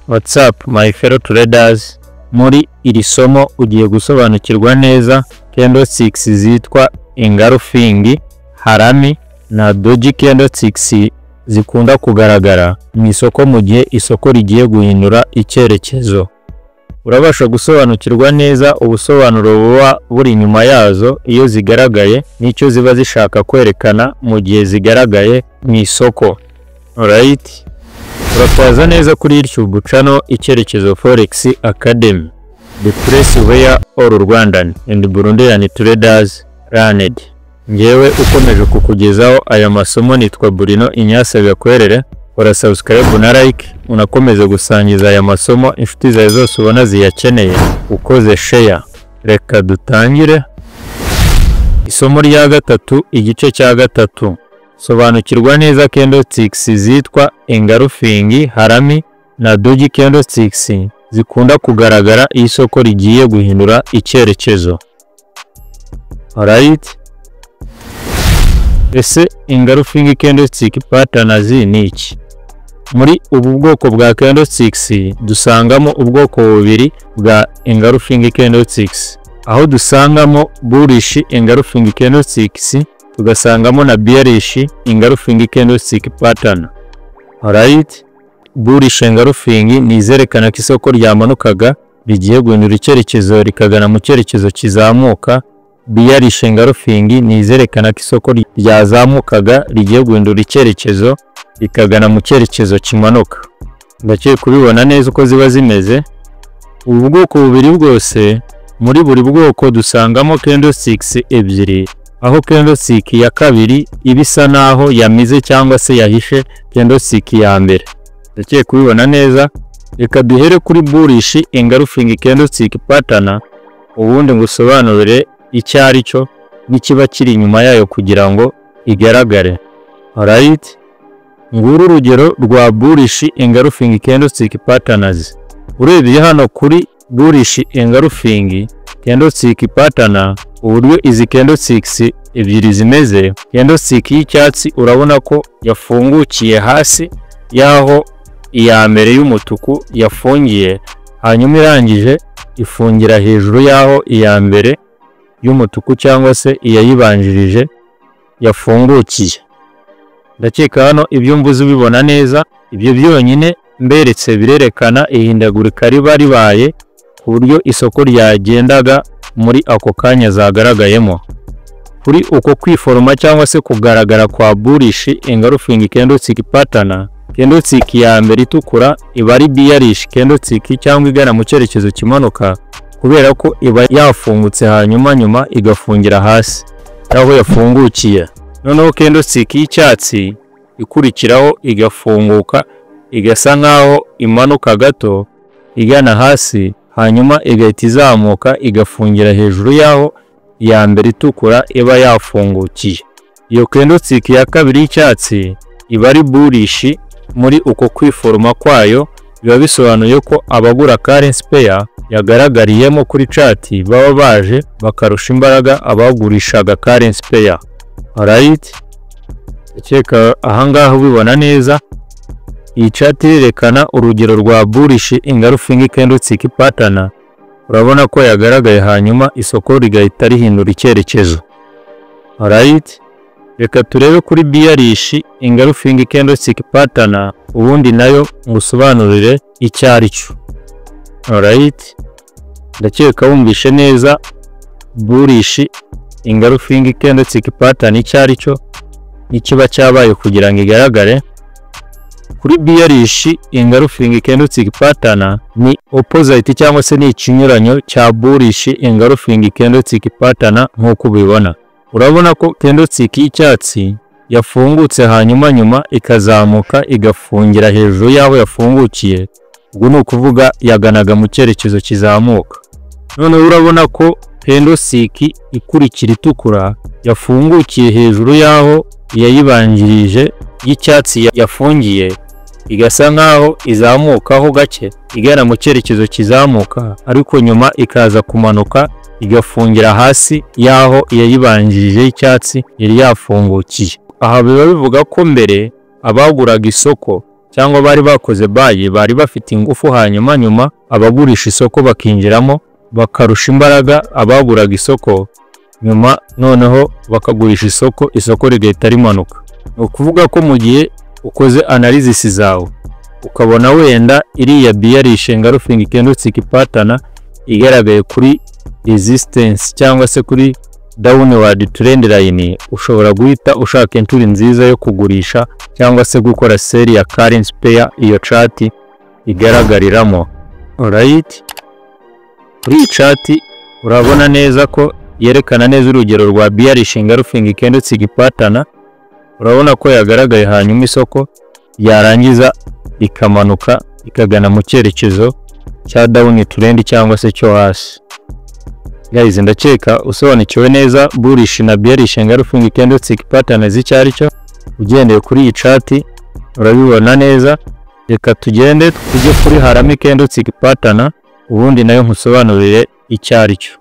What's up, my fellow traders? Muri iri somo ugiye gusobanukirwa neza candlesticks zitwa engulfing, harami na doji candlesticks zikunda kugaragara mu isoko mu gihe isoko rigiye guhindura icyerekezo. Urabasha gusobanukirwa neza ubusobanuro buba buri inyuma yazo iyo zigaragaye n'icyo ziba zishaka kwerekana mu gihe zigaragaye mu isoko. Alright? Urakaza neza kuri YouTube channel Icyerekezo Forex Academy, the place where all Rwandan and Burundian traders learned. Ngewe ukomeje kukugezaho aya masomo nitwa Burino Inyase Gakwerere. Kora subscribe na like, unakomeze gusangiza aya masomo inshuti zawe zose ubona ziyakeneye, ukoze share. Reka dutangire. Isomo rya gatatu, igice cya gatatu. Sobanukirwa neza candlesticks zitwa engulfing, harami na doji candlesticks zikunda kugaragara iyo isoko rigiye guhindura icyerekezo. Alright? Ese engulfing candlestick patterns ni iki? Muri ubu bwoko bwa candlesticks dusangamo ubwoko bubiri bwa engulfing candlesticks, aho dusangamo bullish engulfing candlesticks, tugasangamo na bearish engulfing candlestick pattern. Alright? Bullish engulfing ni izerekana ko isoko ryamanukaga rigiye guhindura icyerekezo rikagana mu cyerekezo kizamuka. Bearish engulfing ni izerekana ko isoko ryazamukaga rigiye guhindura icyerekezo rikagana mu cyerekezo kimanuka. Ndakeka kubibona neza uko ziba zimeze. Ubu bwoko bubiri bwose, muri buri bwoko dusangamo candlesticks ebyiri, aho candlestick ya kabiri iba isa naho yamize cyangwa se yahishe candlestick ya mbere. Ndakeka kubibona neza. Reka duhere kuri bullish engulfing candlestick pattern, ubundi ngusobanurire icyo ari cyo n'ikiba kiri inyuma yayo kugira ngo igaragare. Alright? Nguru urugero rwa bullish engulfing candlestick patterns. Urebye hano kuri bullish engulfing candlestick pattern, uburyo izi candlesticks ebyiri zimeze, candlestick y'icyatsi urabona ko yafungukiye hasi y'aho iya mbere y'umutuku yafungiye, hanyuma irangije ifungira hejuru y'aho iya mbere y'umutuku cyangwa se iyayibanjirije yafungukiye. Ndakeka hano ibyo mvuze ubibona neza. Ibyo byonyine mberetse birerekana ihindagurika riba ribaye ku buryo isoko ryagendaga muri ako kanya zagaragayemo. Kuri uko kwiforoma cyangwa se kugaragara kwa bullish engulfing candlestick pattern, candlestick ya mbere itukura iba ari bearish candlestick cyangwa igana mu cyerekezo kimanuka, kubera ko iba yafungutse hanyuma nyuma igafungira hasi aho yafungukiye. Noneho candlestick y'icyatsi ikurikiraho igafunguka igasa nkaho imanuka gato igana hasi, hanyuma igahita izamuka igafungira hejuru y'aho iya mbere itukura iba yafungukiye. Iyo candlestick ya kabiri y'icyatsi iba ari bullish. Muri uko kwiforoma kwayo biba bisobanuye ko abagura currency pair yagaragariyemo kuri chart baba baje bakarusha imbaraga abagurishaga currency pair. Alright? Ndakeka ahangaha ubibona neza. Iyi chart irerekana urugero rwa bullish engulfing candlestick pattern. Urabona ko yagaragaye hanyuma isoko rigahita rihindura icyerekezo. Alright? Reka turebe kuri bearish engulfing candlestick pattern, ubundi nayo ngusobanurire icyo ari cyo. Alright? Ndakeka wumvishe neza bullish engulfing candlestick pattern icyo ari cyo n'ikiba cyabaye kugira ngo igaragare. Kuri bearish engulfing candlestick pattern ni opposite cyangwa se ni ikinyuranyo cya bullish engulfing candlestick pattern. Nk'uko ubibona, urabona ko candlestick y'icyatsi yafungutse hanyuma nyuma ikazamuka igafungira hejuru y'aho yafungukiye. Ubwo ni ukuvuga yaganaga mu cyerekezo kizamuka. Noneho urabona ko candlestick ikurikira itukura yafungukiye hejuru y'aho iyayibanjirije y'icyatsi yafungiye, igasa nkaho izamukaho gake igana mu cyerekezo kizamuka, ariko nyuma ikaza kumanuka igafungira hasi y'aho iyayibanjirije y'icyatsi yari yafungukiye. Aha biba bivuga ko mbere abaguraga isoko cyangwa se abaguraga currency pair yagaragayemo cyangwa bari bakoze buy bari bafite ingufu, hanyuma nyuma abagurisha isoko bakinjiramo bakarusha imbaraga abaguraga isoko, nyuma noneho bakagurisha isoko, isoko rigahita rimanuka. Ni ukuvuga ko mu gihe ukoze analysis zawe ukabona wenda iriya bearish engulfing candlestick pattern igaragaye kuri resistance cyangwa se kuri downward trend line, ushobora guhita ushaka entry nziza yo kugurisha cyangwa se gukora sell ya currency pair iyo chart igaragariramo. Alright, kuri iyi chart urabona neza ko yerekana neza urugero rwa bearish engulfing candlestick pattern. Urabona ko yagaragaye, hanyuma isoko yarangiza rikamanuka ikagana mu cyerekezo cya down trend cyangwa se cyo hasi. Guys, ndakeka usobanukiwe neza bullish na bearish engulfing candlestick pattern z'icyo ari cyo. Ugendeye kuri iyi chart urabibona neza. Reka tugende tujye kuri harami candlestick pattern, ubundi nayo nkusobanurire icyo ari cyo.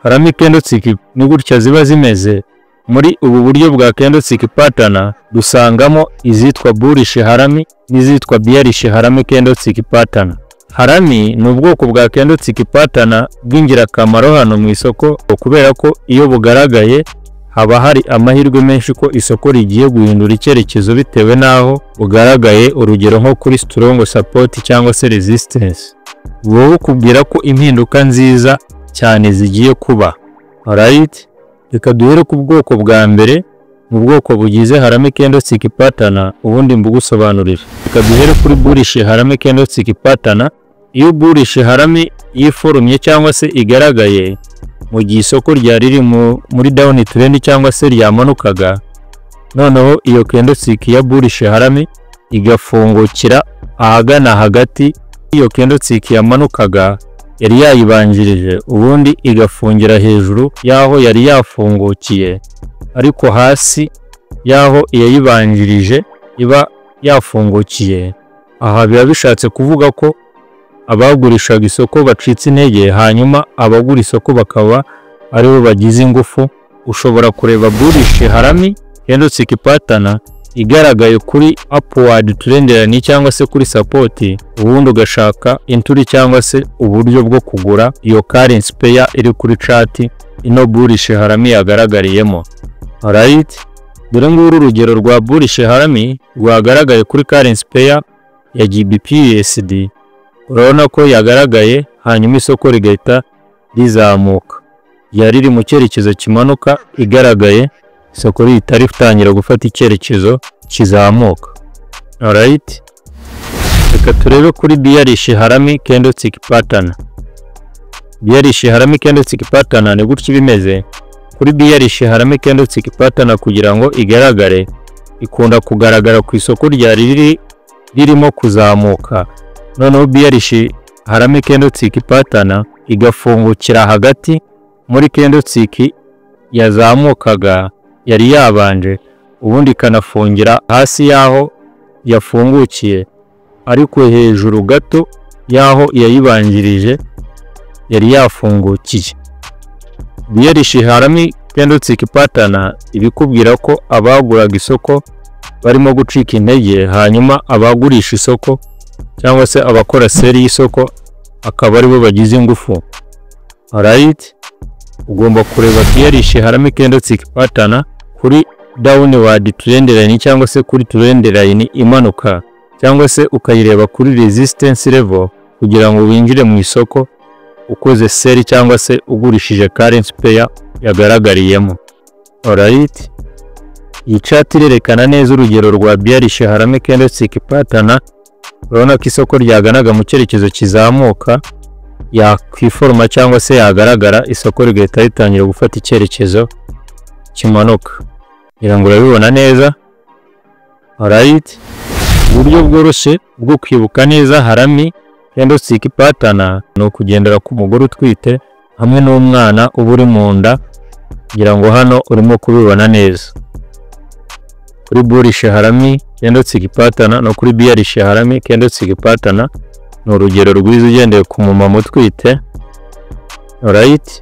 Harami candlestick ni gutya ziba zimeze. Muri ubu buryo bwa candlestick pattern dusangamo izitwa bullish harami n'izitwa bearish harami candlestick pattern. Harami ni ubwoko bwa candlestick pattern bw'ingirakamaro hano mu isoko, kubera ko iyo bugaragaye haba hari amahirwe menshi ko isoko rigiye guhindura icyerekezo bitewe n'aho bugaragaye, urugero nko kuri strong support cyangwa se resistance. Buba bukubwira ko impinduka nziza cyane zigiye kuba. Alright, reka duhere ku bwoko bwa mbere mu bwoko bugize harami candlestick pattern, ubundi mbugusobanurire. Reka duhere kuri bullish harami candlestick pattern. Iyo bullish harami yiforumye cyangwa se igaragaye mu gihe isoko ryari riri muri down trend cyangwa se ryamanukaga, noneho iyo candlestick ya bullish harami igafungukira ahagana hagati iyo candlestick yamanukaga yari yayibanjirije, ubundi igafungira hejuru y'aho yari yafungukiye ariko hasi y'aho iyayibanjirije iba yafungukiye, aha biba bishatse kuvuga ko abagurishaga isoko bacitse intege, hanyuma abagura isoko bakaba aribo bagize ingufu. Ushobora kureba bullish harami candlestick pattern igaragaye kuri upward trend line cyangwa se kuri support, ubundi ugashaka entry cyangwa se uburyo bwo kugura iyo currency pair iri kuri chart ino bullish harami yagaragariyemo. Alright, dore nguru urugero rwa bullish harami rwagaragaye kuri currency pair ya GBP USD. Urabona ko yagaragaye, hanyuma isoko rigahita rizamuka. Yari riri mu cyerekezo kimanuka, igaragaye isoko rihita ritangira gufata icyerekezo kizamuka. Alright, reka turebe kuri bearish harami candlestick pattern. Bearish harami candlestick pattern ni gutya bimeze. Kuri bearish harami candlestick pattern, kugira ngo igaragare, ikunda kugaragara ku isoko ryari riri ririmo kuzamuka, noneho bearish harami candlestick pattern igafungukira hagati muri candlestick yazamukaga yari yabanje, ubundi ikanafungira hasi y'aho yafungukiye ariko hejuru gato y'aho yayibanjirije yari yafungukiye. Bearish harami candlestick pattern ibikubwira ko abaguraga isoko barimo gucika intege, hanyuma abagurisha isoko cyangwa se abakora sell y'isoko akaba aribo bagize ingufu. Alright, ugomba kureba bearish harami candlestick pattern kuri downward trend line cyangwa se kuri trend line imanuka, cyangwa se ukayireba kuri resistance level kugira ngo winjire mu isoko ukoze sell cyangwa se ugurishije currency pair yagaragariyemo. Alright, iyi chart irerekana neza urugero rwa bearish harami candlestick pattern. Urabona ko isoko ryaganaga mu cyerekezo kizamuka, yakwiforoma cyangwa se yagaragara, isoko rigahita ritangira gufata icyerekezo kimanuka. Ngira ngo urabibona neza. Alright, uburyo bworoshye bwo kwibuka neza harami candlestick pattern ni ukugendera ku mugore utwite hamwe n'umwana uba uri mu nda. Ngira ngo hano urimo kubibona neza kuri bullish harami candlestick pattern no kuri bearish harami candlestick pattern. Ni urugero rwiza ugendeye ku mumama utwite. Alright,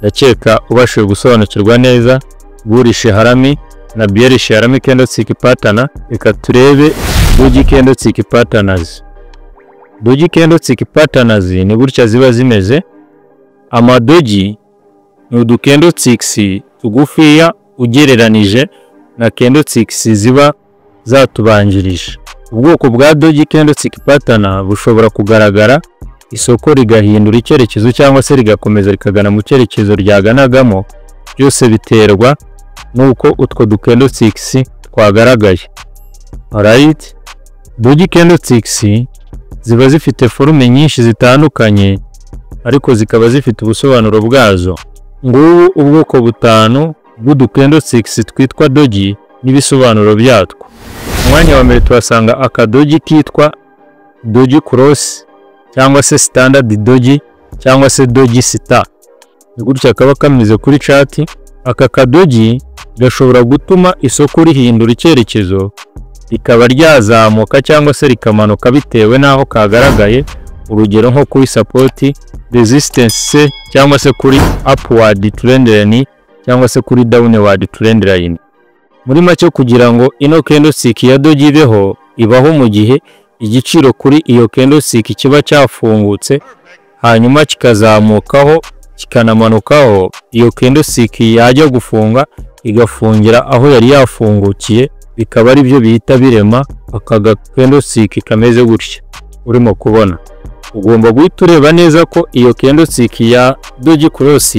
ndakeka ubashije gusobanukirwa neza bullish harami na bearish harami candlestick pattern. Reka turebe Doji candlestick patterns. Doji candlestick patterns ni gutya ziba zimeze. Amadoji ni udu candlesticks tugufiya ugereranije na candlesticks ziba zatubanjirije. Ubwoko bwa doji candlestick pattern bushobora kugaragara isoko rigahindura icyerekezo cyangwa se rigakomeza rikagana mu cyerekezo ryaganagamo, byose biterwa nuko utwo du candlesticks twagaragaye. Alright, doji candlesticks ziba zifite forme nyinshi zitandukanye, ariko zikaba zifite ubusobanuro bwazo. Ngubu ubwoko butanu bw'udu candlesticks twitwa doji n'ibisobanuro byatwo. Umwanya wa mbere tuhasanga akadoji kitwa doji cross cyangwa se standard doji cyangwa se doji star. Ni gutya kaba kameze kuri chart. Aka kadoji gashobora gutuma isoko rihindura icyerekezo, rikaba ryazamuka cyangwa se rikamanuka bitewe n'aho kagaragaye, urugero nko kuri support, resistance cyangwa se kuri upward trend line cyangwa se kuri downward trend line. Muri make, kugira ngo ino candlestick ya doji ibeho, ibaho mu gihe igiciro kuri iyo candlestick kiba cyafungutse, hanyuma kikazamukaho kikanamanukaho, iyo candlestick yajya gufunga igafungira aho yari yafungukiye, bikaba ari byo bihita birema aka candlestick kameze gutya urimo kubona. Ugomba guhita ureba neza ko iyo candlestick ya doji cross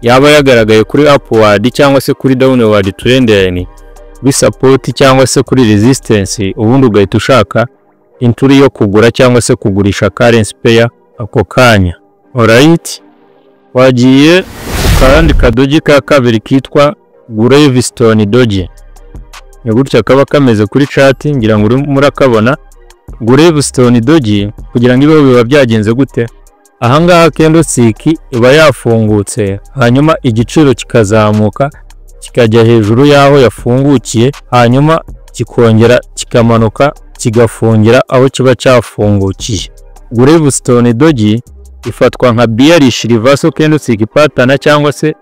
yaba yagaragaye kuri upward cyangwa se kuri downward trend line, kuri support cyangwa se kuri resistance, ubundi ugahita ushaka entry yo kugura cyangwa se kugurisha currency pair ako kanya. Alright, wagiye ku kandi kadoji ka kabiri kitwa Gravestone Doji. Ni gutya kaba kameze kuri chart, ngira ngo urimo murakabona. Gravestone Doji kugira ngo ibeho biba byagenze gute? Ahangaha candlestick iba yafungutse, hanyuma igiciro kikazamuka kikajya hejuru y'aho yafungukiye, hanyuma kikongera kikamanuka kigafungira aho kiba cyafungukiye. Gravestone Doji ifatwa nka bearish reversal candlestick pattern, cyangwa se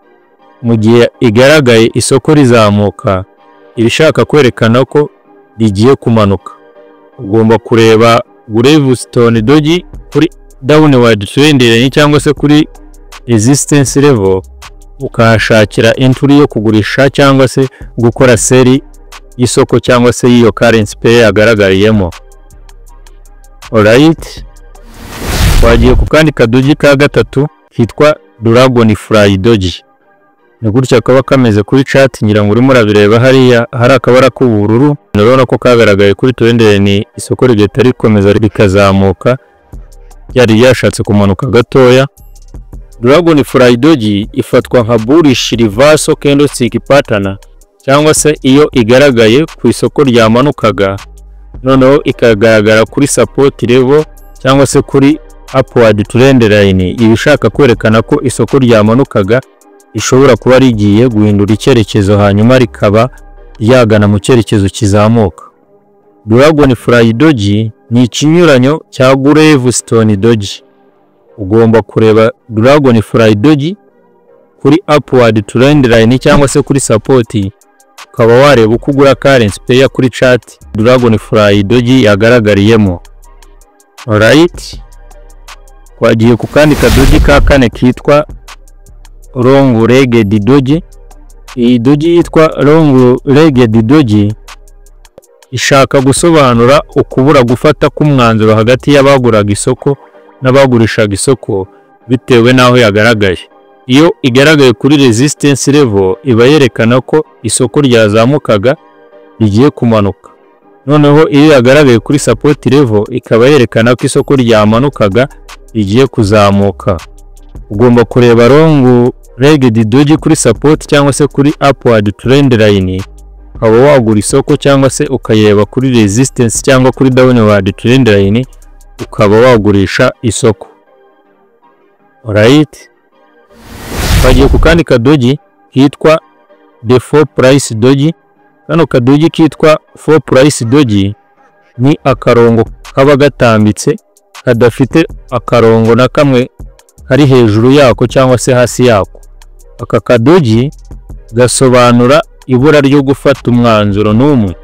mu gihe igaragaye isoko rizamuka, iba ishaka kwerekana ko rigiye kumanuka. Ugomba kureba Gravestone Doji kuri downward trend line cyangwa se kuri resistance level, ukahashakira entry yo kugurisha cyangwa se gukora sell y'isoko cyangwa se y'iyo currency pair yagaragariyemo. Alright, twagiye ku kandi kadoji ka gatatu kitwa Dragonfly Doji. Ni gutya kaba kameze kuri chart, ngira ngo urimo urabireba hariya hari akabara k'ubururu. Urabona ko kagaragaye kuri trend line, isoko rigahita rikomeza rikazamuka, ryari ryashatse kumanuka gatoya. Dragonfly Doji ifatwa nka bullish reversal candlestick pattern, cyangwa se iyo igaragaye ku isoko ryamanukaga, noneho ikagaragara kuri support level cyangwa se kuri upward trend line, iba ishaka kwerekana ko isoko ryamanukaga rishobora kuba rigiye guhindura icyerekezo, hanyuma rikaba ryagana mu cyerekezo kizamuka. Dragonfly Doji ni ikinyuranyo cya Gravestone Doji. Ugomba kureba Dragonfly Doji kuri upward trend line cyangwa se kuri support, ukaba wareba uko ugura currency pair kuri chart Dragonfly Doji yagaragariyemo. Alright, twagiye ku kandi kadoji ka kane kitwa Long Legged Doji. Iyi doji yitwa Long Legged Doji ishaka gusobanura ukubura gufata k'umwanzuro hagati y'abaguraga isoko n'abagurishaga isoko bitewe n'aho yagaragaye. Iyo igaragaye kuri resistance level, iba yerekana ko isoko ryazamukaga rigiye kumanuka. Noneho iyo yagaragaye kuri support level, ikaba yerekana ko isoko ryamanukaga rigiye kuzamuka. Ugomba kureba Long Legged Doji kuri support cyangwa se kuri upward trend line, ukaba wagura isoko, cyangwa se ukayireba kuri resistance cyangwa kuri downward trend line, ukaba wagurisha isoko. Alright, twagiye ku kandi kadoji kitwa the four price doji. Kano kadoji kitwa four price doji ni akarongo kaba gatambitse, kadafite akarongo na kamwe kari hejuru yako cyangwa se hasi yako. Aka kadoji gasobanura ibura ryo gufata umwanzuro n'umwe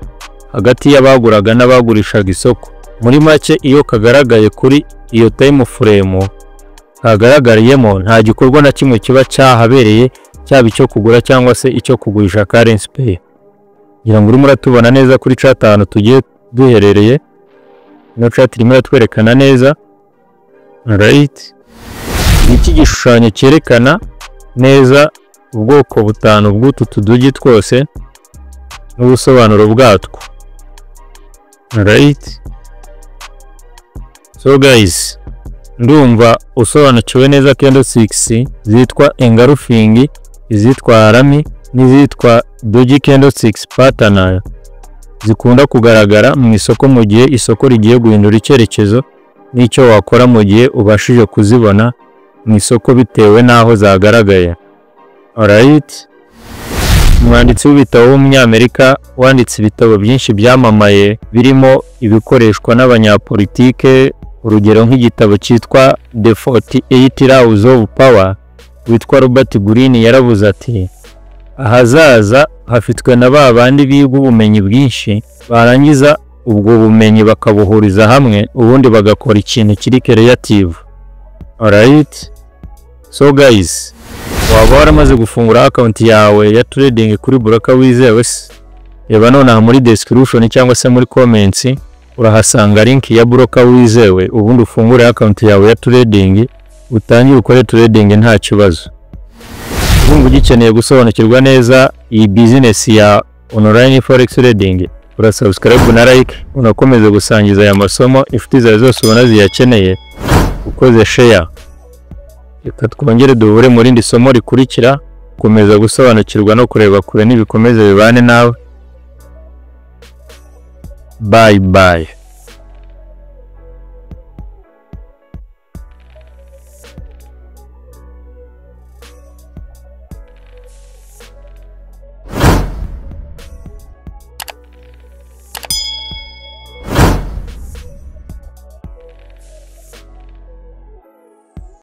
hagati y'abaguraga isoko n'abagurishaga isoko. hagati y'abaguraga n'abagurishaga isoko. Muri make, iyo kagaragaye kuri iyo time frame kagaragariyemo, nta gikorwa na kimwe kiba cyahabereye, cyaba icyo kugura cyangwa se icyo kugurisha currency pair. Ngira ngo urimo uratubona neza kuri chart ahantu tugiye duherereye. Ino chart irimo iratwerekana neza. Right, iki gishushanyo cyerekana neza ubwoko butanu bw'utu tudoji twose n'ubusobanuro bwatwo. Right, so guys, ndumva usobanukiwe neza candlesticks zitwa engulfing, izitwa harami n'izitwa doji candlesticks pattern, zikunda kugaragara mu isoko mu gihe isoko rigiye guhindura icyerekezo, n'icyo wakora mu gihe ubashije kuzibona mu isoko bitewe n'aho zagaragaye. Alright. Umwanditsi w'ibitabo w'umunyamerika wanditse ibitabo byinshi byamamaye, birimo ibikoreshwa n'abanyapolitike, urugero nk'igitabo cyitwa The 48 Laws of Power, witwa Robert Greene, yaravuze ati: "Ahazaza hafitwe na ba bandi biga ubumenyi bwinshi, barangiza ubwo bumenyi bakabuhuriza hamwe, ubundi bagakora ikintu kiri creative." Alright, so guys, waba waramaze gufungura account yawe ya trading kuri broker wizewe se? Reba nonaha muri description cyangwa se muri comments, urahasanga link ya broker wizewe, ubundi ufungure account yawe ya trading, utangire ukore trading nta kibazo. Urumva ugikeneye gusobanukirwa neza iyi business ya online forex trading, urasubscribe na like, unakomeza gusangiza aya masomo inshuti zawe zose ubona ziyakeneye ukoze share. Reka twongere duhure mu rindi somo rikurikira. Komeza gusobanukirwa no kureba kure n'ibikomeze bibane nawe. Bye bye.